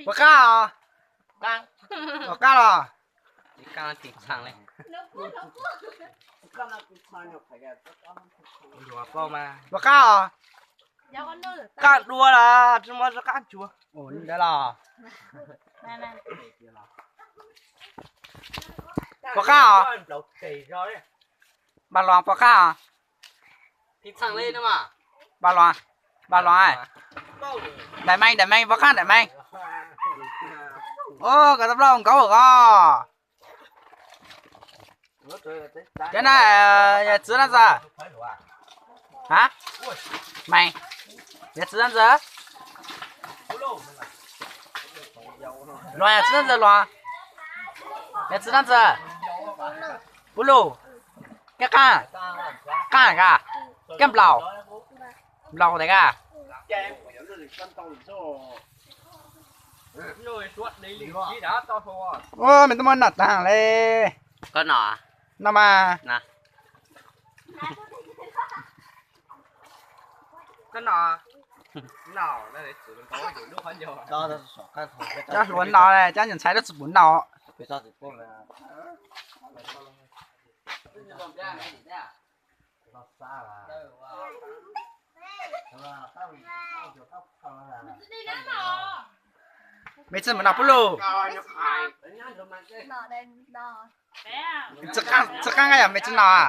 Puas qab os? Puas qab los? Puas qab os? Qab dua los tsis muaj qab ntsuav. Puas qab os? Npaj Los puas qab os? Npaj Los, Npaj Los, Daim Meej, Daim Meej, puas qab Daim Meej? Koj tab plaub nkaub os. Cov na, yog txiv dab ntxawg? Ha? Meej, yog txiv dab ntxawg? Los yog txiv dab ntxawg los? Yog txiv dab ntxawg? Pub lug. Koj qab, qab ka, koj nplaum, nplaum tas ka. Ua, me tub muab noj tag li. Koj noj? Noj mas. Cov hluas noj, cov nyuam ntxhais lub tsis pum noj. Me txij mus noj pub lug. Txij qaab nqaij yog me txij noj.